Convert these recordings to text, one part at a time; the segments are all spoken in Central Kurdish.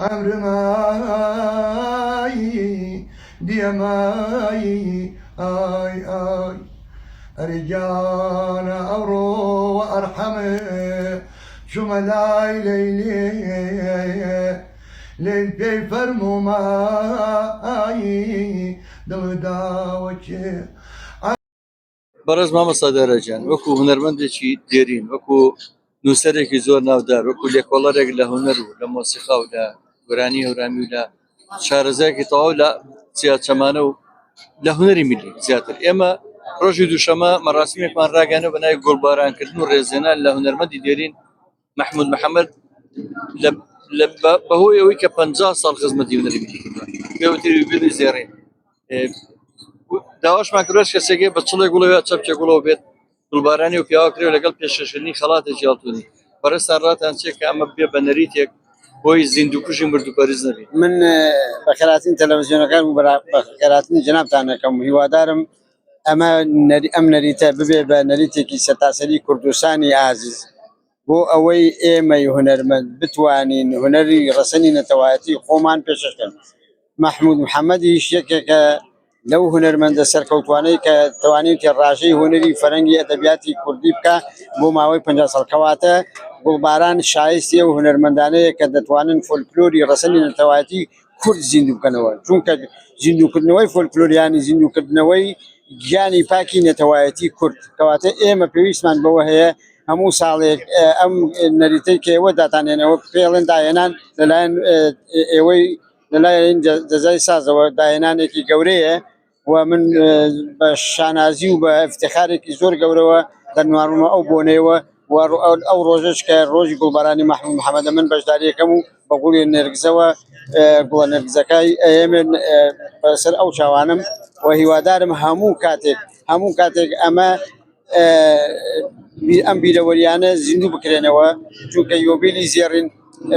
عەمرمای دیەمای ئای ئای ئەرێ گیانە ئەوڕۆ وە ئەرحەمێ چوومە لای لەیلێ لەیل پێی فەرموومای دڵ داوە کێ. بەڕێز مامۆستا دارا گیان وەکو هونەرمەندێکی دێرین وەکو نووسەرێکی زۆر ناودار وەکو لێکۆڵەرێک لە هونەر و لە مۆسیقا و لە گۆرانی هەورامی و لە شارەزایەکی تەواو لە سیاچەمانە و لە هونەری میلی زیاتر ئێمە ڕۆژی دووشەمە مەراسیمێکمان ڕاگەیاندوە بە ناوی گوڵبارانکردن و ڕێزێنان لە هونەرمەندی دێرین مەحمود محەممەد بەهۆی ئەوەی کە 50 ساڵ خزمەتی هونەری میلی کردووە پێوتری بیری زێڕین داواشمان کردووە کەسێک بە چڵێک گوڵەوە چەپچێک گوڵەوە بێت گوڵبارانی و پیاوە کرێ لەگەڵ پێشکەشکردنی خەڵاتێکی ئاڵتونی بەڕێزتان ڕاتان چیە کە ئەمە بێ بە نەریتێک بۆی زیندوو کوژی مردوو پەرست نەبین؟ من بەخێرهاتنی تەلەڤزیۆنەکان و بەخێرهاتنی جەنابتان ئەکەم و هیوادارم ئەمە ئەم نەریتە ببێ بە نەریتێکی سەرتاسەری کوردستانی ئازیز بۆ ئەوەی ئێمەی هونەرمەند بتوانین هونەری ڕەسەنی نەتەوایەتی خۆمان پێشکەش بکەین. مەحمود محەمەدیش یەکێکە لەو هونەرمەندە سەرکەوتوانەی کە توانیویەتی ڕاژەی هونەری فەرەنگی ئەدەبیاتی کوردی بکا بۆ ماوەی 50 ساڵ کەواتە گوڵباران شایستی ئەو هونەرمەندانەیە کە دەتوانن فۆلکلۆری ڕەسەنی نەتەوایەتی کورد زیندوو بکەنەوە چونکە زیندووکردنەوەی فۆلکلۆر یانی زیندووکردنەوەی گیانی پاکی نەتەوایەتی کورد کەواتە ئێمە پێویستمان بەوە هەیە هەموو ساڵێک ئەم نەریتەی کە ئێوە داتانێنەوە پێڵێن داهێنان لەلایەن ئێوەی لەلایەن جەزای سازەوە داهێنانێکی گەورەیە و من بە شانازی و بە افتخارێکی زۆر گەورەوە دەنوارمە ئەو بۆنەیەوە و ئەو ڕۆژەش کە ڕۆژی گوڵبارانی مەحموود محەممەدە من بەشداریەکەم و بە گوڵی نێرگزەوە گوڵە نێرگزەکەی ئەیەمێ بەسەر ئەو چاوانم و هیوادارم هەموو کاتێک هەموو کاتێک ئەمە ئەم بیرەوەریانە زیندوو بکرێنەوە چونکە یۆبیلی زێڕین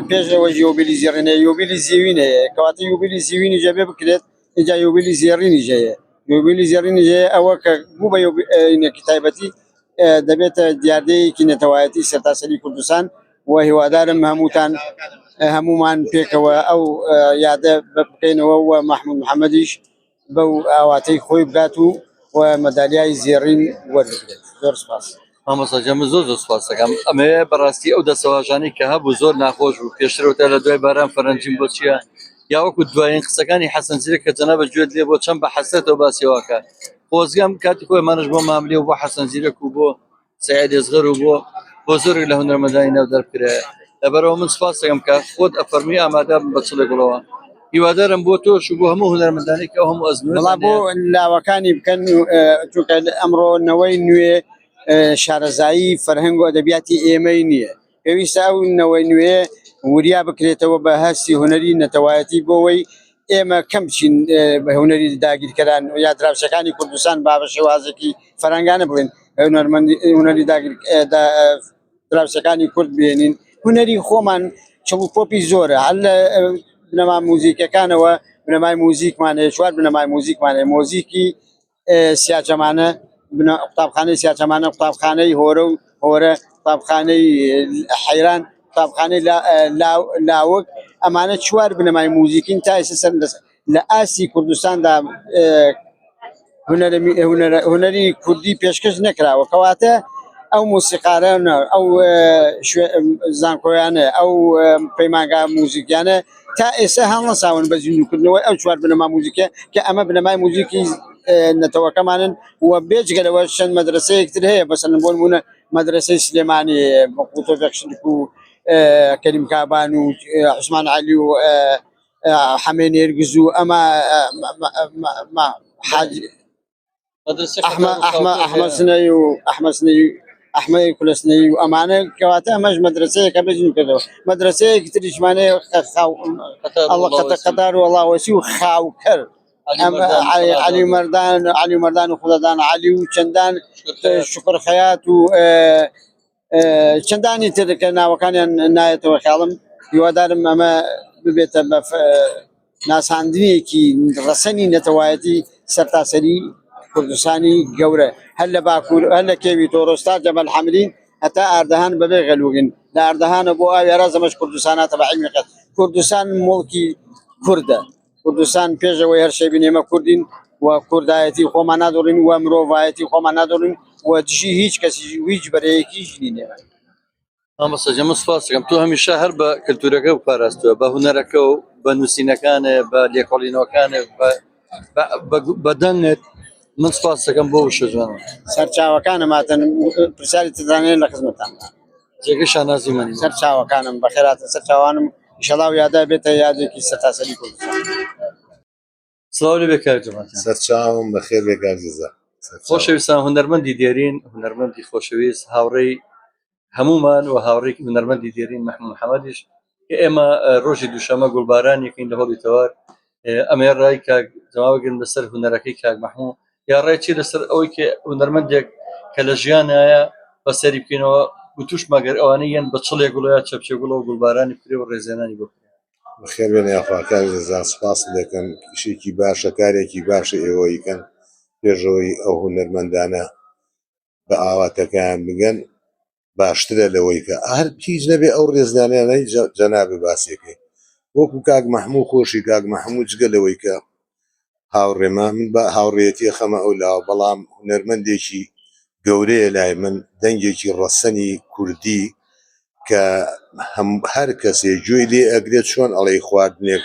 پێش ئەوەش یۆبیلی زێڕینە یۆبیلی زیوین هەیە کەواتە یۆبیلی زیوینی جەبێ بکرێت اینجا یۆبیلی زێڕینی هەیە یۆبیلی زێڕینی هەیە ئەوە کە بوو بە یۆبیلێکی تایبەتی دەبێتە دیاردەیەکی نەتەوایەتی سەرتاسەری کوردستان و هیوادارم هەمووتان هەمومان پێکەوە ئەو یادە بکەینەوە و مەحمود محەممەدیش بەو ئاواتەی خۆی بگات و و مەدالیای زێڕین وەربگرێت زۆر سپاس. مامۆستا گیان من زۆر زۆر سپاس دەکەم ئەمەوێ بەڕاستی ئەو دەستەواژانەی کە هەبوو زۆر ناخۆش بوو پێشتر وتە لە دوای باران فەرەنجیم بۆ چییە یا وەکو دوایین قسەکانی حەسەن زیرەک کە جەنابت گوێت لێ بۆ چەند بە حەسرەتەوە باسی واکە خۆزگەم کاتی خۆی ئەمانەش بۆ ماملێ و بۆ حەسەن زیرەک و بۆ سەید ئەسغەر و بۆ بۆ زۆرێک لە هونەرمەندانی ناو دەربکرێ لەبەرەوە من سپاس دەکەم کە خۆت ئەفەرمی ئامادە بم بە چڵێ گوڵەوە هیوادارم بۆ تۆش و بۆ هەموو هونەرمەندانی کە ئەو هەموو ئەزموونەتان بەڵام بۆ هەیە. لاوەکانی بکەن و، چونکە ئەمڕۆ نەوەی نوێ شارەزایی فەرهەنگ و ئەدەبیاتی ئێمەی نییە پێویستە ئەو نەوەی نوێ وریا بکرێتەوە بە هەستی هونەری نەتەوایەتی بۆ ئەوەی ئێمە کەم بچین بە هونەری داگیرکەران یا دراوسێکانی کوردستان با بە شێوازێکی فەرەنگانە بڵێن هونەرمەندی هونەری داگیر دراوسێکانی کورد بێنین هونەری خۆمان چڵ و پۆپی زۆرە هەر لە بنەما موزیکەکانەوە بنەمای موزیکمان هەیە چوار بنەمای موزیکمان هەیە مۆزیکی سیاچەمانە قوتابخانەی سیاچەمانە قوتابخانەی هۆرە و هۆرە قوتابخانەی حەیران قوتابخانەی لاوک ئەمانە چوار بنەمای موزیکین تا ئێستا سەر لە ئاستی کوردستاندا هونەری کوردی پێشکەش نەکراوە کەواتە ئەو مۆسیقارانە ئەو زانکۆیانە ئەو پەیمانگا موزیکیانە تا ئێستا هەڵنەساون بە زیندووکردنەوەی ئەو چوار بنەما موزیکە کە ئەمە بنەمای موزیکی نەتەوەکەمانن و بێجگە لەوە چەند مەدرسەیەک تر هەیە بەسەن بۆ نمونە مەدرسەی سلێمانی تۆفیق شلک و کەریم کابان و عوسمان عەلی و حەمەی نێرگز و ئەمە حاج ئەحمە سنەی و ئەحمە سنەی ئەحمەی کولە سنەی و ئەمانە کەواتە ئەمەش مەدرسەیەکە بەزین کردەوە مەدرسەیەکی تریشمانەیە قەتار و ئەڵاوەسی و خاوکەر علی مەردان علی مەردان و خوددان علی و چەندان شکر خەیات و چەندانی تر کە ناوەکانیان نایەتەوە خیاڵم هیوادارم ئەمە ببێتە بە ناساندنێکی ڕەسەنی نەتەوایەتی سەرتاسەری کوردستانی گەورە هەر لە باکوور هەر لە کێوی تۆرۆس تا جەبەل حەمرین هەتا ئاردەهان بەبێ غەلوگن لە ئاردەهانە بۆ ئاوی ئەراز ئەمەش کوردستاناتە بە عیلمی قەت. کوردستان موڵکی کوردە کوردستان پێش ئەوەی هەر شتێک بین ئێمە کوردین و کوردایەتی خۆمان نادۆڕین و مرۆڤایەتی خۆمان نادۆڕین و دژی هیچ کەسی و هیچ بەرەیەکیش نین ئێمە. مامۆستا گیان من سوپاست دەکەم تۆ هەمیشە هەر بە کەلتورەکە پاراستووە بە هونەرەکە و بە نووسینەکانێ بە لێکۆڵینەوەکانێ بە دەنگت من سوپاس دەکەم بۆ وشە جوانە. سەرچاوەکانم هاتن پرسیاری ترتان هەیە لە خزمەتتاندام. جێگەی شانازی منی. سەرچاوەکانم بەخێرهاتن سەرچاوانم ئیشەڵا و یادە بێتە یادێکی سەرتاسەری کوردستان. سڵاو لێ بێ کاک جەمال گیان. سەرچاوم بەخێر بێ کاک جەزا. سەرچاوم. خۆشەویستان هونەرمەندی دێرین هونەرمەندی خۆشەویست هاوڕێی هەموومان و هاوڕێی هونەرمەندی دێرین مەحموو محەمەدیش کە ئێمە ڕۆژی دووشەمە گوڵباران یەکەین لە هۆڵی تەوار ئەمەیە ڕای کاک جەمال بگرن لەسەر هونەرەکەی کاک مەحموو یا ڕای چی لەسەر ئەوەی کە هونەرمەندێک کە لە ژیانایە بەسەری بکەینەوە وتوش مەگەر ئەوانەی یەن بە چڵێ گوڵە یا چەپچێ گوڵە و گوڵبارانی بکرێ و ڕێزێنانی بۆ بکرێ. بەخێربێن یاخوا کاک رەزا سوپاست دەکەم ئیشێکی باشە کارێکی باشە ئێوە ئەیکەن پێشەوەی ئەو هونەرمەندانە بە ئاواتەکەیان بگەن باشترە لەوەی کە هەر هیچ نەبێ ئەو ڕێزدانیانەی جەنابت باسیەکەی وەکو کاک مەحموو خۆشی کاک مەحموو جگە لەوەی کە هاوڕێمە من بە هاوڕێیەتی ئەخەمە ئەو لاوە بەڵام هونەرمەندێکی گەورەیە لای من دەنگێکی ڕەسەنی کوردی کە هەم هەر کەسێ گوێی لێ ئەگرێت چۆن ئەڵێی خواردنێک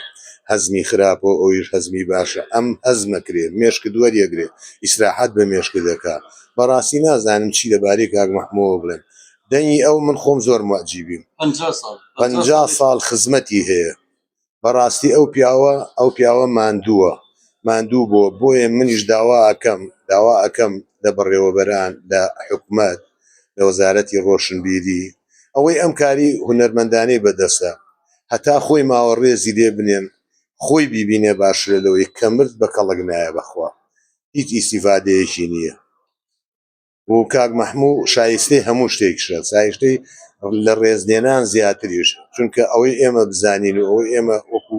هەزمی خراپە و ئەویش هەزمی باشە ئەم هەزمەکرێ مێشکت وەریەگرێ ئیسراحەت بە مێشکت دەکا بەڕاستی نازانم چی لەبارەی کاک مەحمووەوە بڵێم دەنگی ئەو من خۆم زۆر موعجیبیم 50 ساڵ 50 ساڵ خزمەتی هەیە بەڕاستی ئەو پیاوە ئەو پیاوە ماندووە ماندوو بووە بۆیە منیش داوا ئەکەم داوا ئەکەم لە بەڕێوەبەران لە حکومەت لە وەزارەتی ڕۆشنبیری ئەوەی ئەم کاری هونەرمەندانەی بەدەستە هەتا خۆی ماوە ڕێزی لێ بنێن خۆی بیبینێ باشترە لەوەی کە مرد بە کەڵک نایە بەخوا هیچ ئیستیفادەیەکی نییە. و کاک مەحموو شایستەی هەموو شتێکیشە، شایستەی لە ڕێزلێنان زیاتریش، چونکە ئەوەی ئێمە بزانین و ئەوەی ئێمە وەکو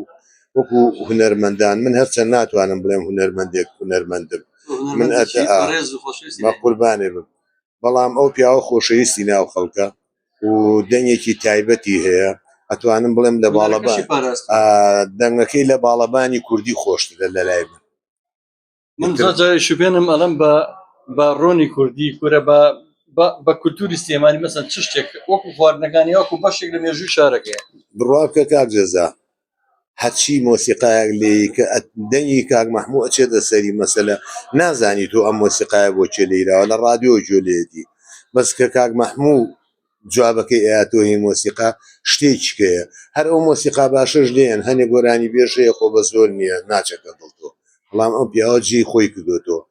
وەکو هونەرمەندان من هەرچەند ناتوانم بڵێم هونەرمەندێک هونەرمەندم من بە قوربانێ بم بەڵام ئەو پیاوە خۆشەویستی ناو خەڵکە و دەنگێکی تایبەتی هەیە ئەتوانم بڵێم لە باڵەبان دەنگەکەی لە باڵەبانی کوردی خۆشترە لە لای من. من زۆر جارێ شوبێنم ئەڵێم بە بە ڕۆنی کوردی کورە بە بە کولتوری سلێمانی مەسەن چ شتێک وەکو خواردنەکانی وەکو بەشێک لە مێژووی شارەکەیە. بڕوا بکە کاک جەزا هەرچی مۆسیقایەک لێی کە دەنگی کاک مەحموو ئەچێتە سەری مەسەلە نازانی تۆ ئەم مۆسیقایە بۆ کێ لێیراوە لە ڕادیۆ گوێ لێیەتی بەس کە کاک مەحموو جوابەکەی ئەیاتۆ هی مۆسیقا شتێکی کەیە هەر ئەو مۆسیقا باشەش لێیەن هەنێ گۆرانی بێژ هەیە خۆ بە زۆر نییە ناچێتە دڵ تۆ بەڵام ئەم پیاوە جێی خۆی کردۆتەوە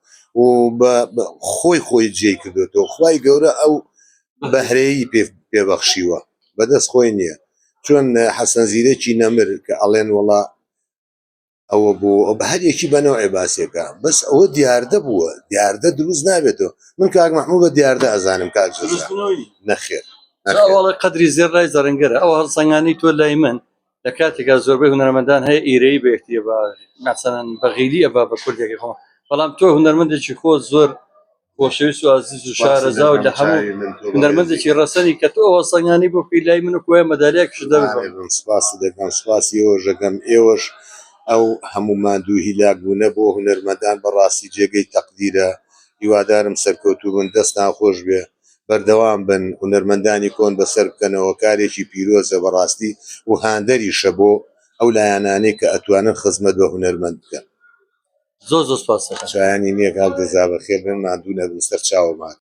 و بە خۆی خۆی جێی کردۆتەوە خوای گەورە ئەو بەهرەیی پێ پێبەخشیوە بەدەست خۆی نییە چۆن حەسەن زیرەکی نەمر کە ئەڵێن وەڵا ئەوە بۆ بە هەر یەکی بە نەوعێ باسێکە بەس ئەوە دیاردە بووە دیاردە دروست نابێتەوە من کاک مەحموو بە دیاردە ئەزانم کاک جەزا نەخێر ئەوەڵە قەدری زێڕ لای زەڕنگەرە ئەو هەڵسەنگانی تۆ لای من لە کاتێکا زۆربەی هونەرمەندان هەیە ئیرەی بە یەکتری بە مەسەلەن بەغیلی ئەبا بە کوردێکی خۆ بەڵام تۆ هونەرمەندێکی خۆ زۆر خۆشەویست و ئازیز و شارەزا و لە هەموو هونەرمەندێکی ڕەسەنی کە تۆ ئەوە سەنگانی بۆ بکەی لای من و کۆیە مەدالیاکیش دەبم. سپاست دەکەم سپاسی ئێوەش دەکەم ئێوەش ئەو هەموو ماندوو هیلاک بوونە بۆ هونەرمەندان بەڕاستی جێگەی تەقدیرە هیوادارم سەرکەوتوو بن دەستتان خۆش بێ بەردەوام بن هونەرمەندانی کۆن بەسەر بکەنەوە کارێکی پیرۆزە بەڕاستی و هاندەریشە بۆ ئەو لایەنانەی کە ئەتوانن خزمەت بە هونەرمەند بکەن. زۆر زۆر سپاست دەکەم. شایانی نیە کاک دەزا بەخێر بێن ماندوو نەبن سەرچاوم هات.